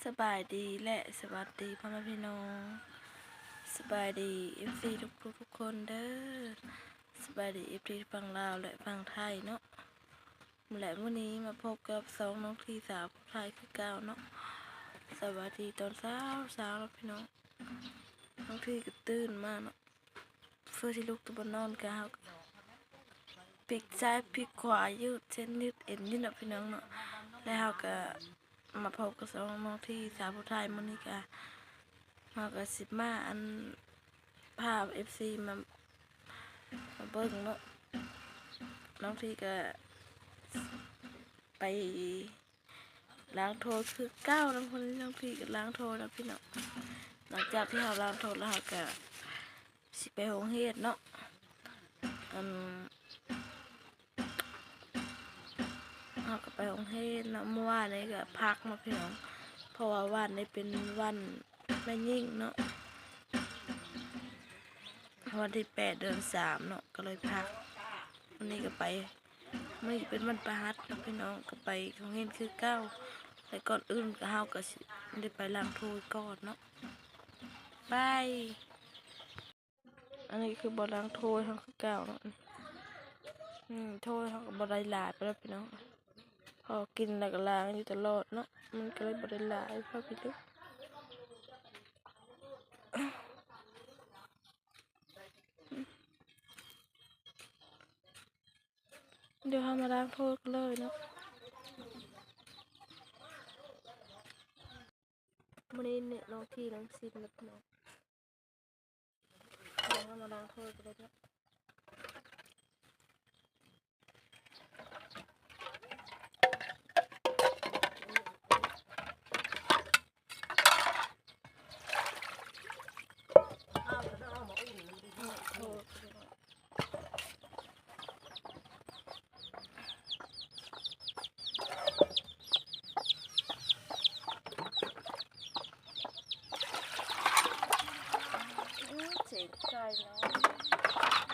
ສະບາຍດີ ແລະ ສະຫວັດດີພໍ່ແມ່ພີ່ນ້ອງ ສະບາຍດີ ເອັຟຊີ ທຸກໆຄົນເດີ ສະບາຍດີ ເອັຟຊີ ຝັ່ງລາວ ແລະ ຝັ່ງໄທເນາະ ແລະ ມື້ນີ້ມາພົບກັບຊ່ອງນ້ອງທີສາວຜູ້ໄທຄືເກົ່າເນາະ ສະບາຍດີຕອນເຊົ້າໆເນາະພີ່ນ້ອງ ນ້ອງທີກໍຕື່ນມາເນາະ ເພື່ອຊິລຸກແຕ່ບ່ອນນອນ ກະເຮົາກະພິກຊ້າຍພິກຂວາ ຍືດເສັ້ນຍືດເອັນຢູ່ເນາະພີ່ນ້ອງເນາະ ແລະ ເຮົາກະມາພົບກັບຊ່ອງນ້ອງທີສາວຜູ້ໄທ ມື້ນີ້ກະເຮົາກະຊິມາ ອັນ ພາ ເອັຟຊີ ມາ ມາເບິ່ງເນາະ ນ້ອງທີກະໄປ ລ້າງຖ້ວຍຄືເກົ່ານຳ ຄົນນ້ອງທີກໍລ້າງຖ້ວຍນຳພີ່ນ້ອງ ຫຼັງຈາກທີ່ເຮົາລ້າງຖ້ວຍແລ້ວ ເຮົາກໍຊິໄປໂຮງຮຽນເນາະ ອັນ ເຮົາກໍໄປໂຮງຮຽນເນາະ ມື້ວານນີ້ກໍພັກເນາະພີ່ນ້ອງ ເພາະວ່າວານນີ້ເປັນວັນແມ່ຍິງເນາະ ວັນທີແປດ ເດືອນສາມເນາະ ກໍເລີຍພັກ ມື້ນີ້ກໍໄປ ມື້ນີ້ເປັນວັນພະຫັດເນາະພີ່ນ້ອງ ກໍໄປໂຮງຮຽນຄືເກົ່າ ແລະ ກ່ອນອື່ນກໍເຮົາກໍຊິໄດ້ໄປລ້າງຖ້ວຍກ່ອນເນາະ ໄປ ອັນນີ້ຄືບ່ອນລ້າງຖ້ວຍເຮົາຄືເກົ່າເນາະ ອືມ ຖ້ວຍເຮົາກໍບໍ່ໄດ້ຫຼາຍປານໃດພີ່ນ້ອງ ພໍກິນແລ້ວກໍລ້າງຢູ່ຕະຫຼອດເນາະ ມັນກໍເລີຍບໍ່ໄດ້ຫຼາຍພໍກິນເລີຍ ດຽວເຮົາມາລ້າງຖ້ວຍກັນເລີຍເນາະ ມື້ນີ້ເນາະ ນ້ອງທີນ້ອງຊິນເນາະພີ່ນ້ອງ ດຽວເຮົາມາລ້າງຖ້ວຍກັນເລີຍເນາະ. ເສຍງໄກ່ເນາະ.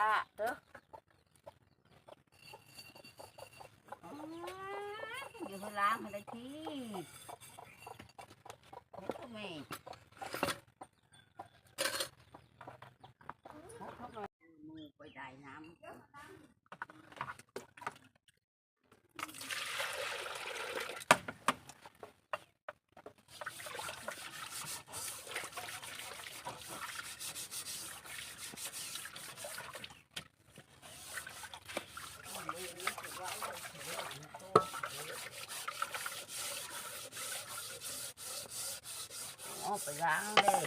ປະເດີ ອືມ ຢູ່ເຮືອນລ້າງຫັ້ນແຫຼະທີ ໂອ້ແມ່ ໝູ່ໄປໄດ້ນ້ຳ. ອອກໄປລ້າງເດ້.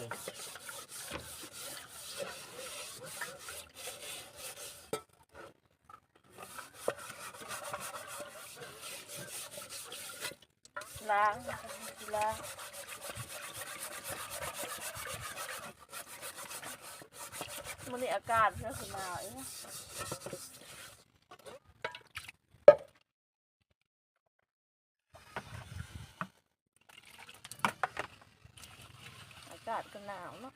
ລ້າງ ລ້າງ ມື້ນີ້ອາກາດເລີ່ມໜາວອີກ. ອາກາດກໍໜາວເນາະ.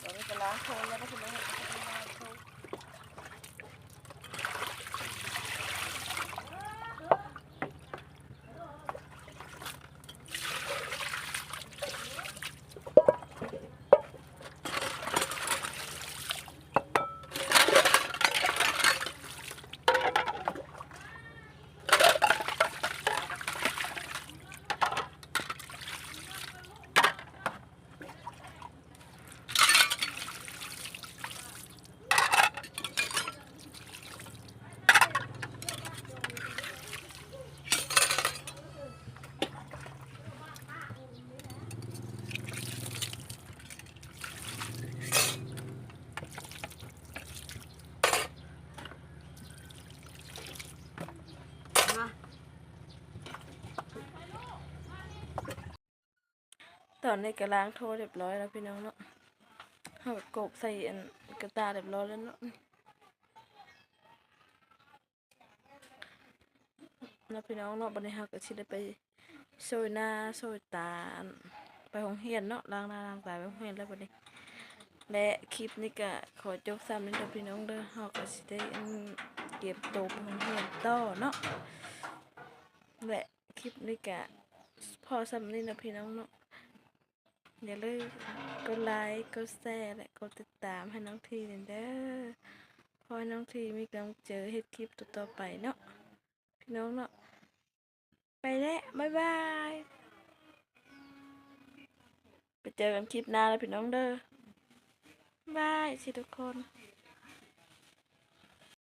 ຕອນນີ້ກໍລ້າງຖ້ວຍແລ້ວເນາະ ພີ່ນ້ອງ ລ້າງຖ້ວຍ. ຕອນນີ້ກໍລ້າງຖ້ວຍຮຽບຮ້ອຍແລ້ວ ພີ່ນ້ອງເນາະ. ເຮົາກໍໂກກໃສ່ອັນກະຕ່າຮຽບຮ້ອຍແລ້ວເນາະ ເນາະ ພີ່ນ້ອງເນາະ. ບັດນີ້ເຮົາກໍຊິໄດ້ໄປຊ່ອຍໜ້າຊ່ອຍຕາ ໄປໂຮງຮຽນເນາະ ລ້າງໜ້າລ້າງຕາໄປໂຮງຮຽນແລ້ວບັດນີ້. ແລະ ຄລິບນີ້ກໍຂໍຈົບສ່ຳນີ້ເດີ ພີ່ນ້ອງເດີ. ເຮົາກໍຊິໄດ້ ອັນ ກຽມໂຕໄປໂຮງຮຽນຕໍ່ເນາະ ແລະ ຄລິບນີ້ກະພໍສ່ຳນີ້ເນາະ ພີ່ນ້ອງເນາະ. ຢ່າລືມກົດໄລ ກົດແຊ ແລະ ກົດຕິດຕາມໃຫ້ນ້ອງທີແດ່ເດີ. ຂໍໃຫ້ນ້ອງທີມີກຳລັງໃຈເຮັດຄລິບຕໍ່ໆໄປເນາະ ພີ່ນ້ອງເນາະ. ໄປແລ້ວ ບາຍບາຍ ໄປເຈີກັນຄລິບໜ້າເດີ ພີ່ນ້ອງເດີ. ບາຍ ຊິທຸກຄົນ.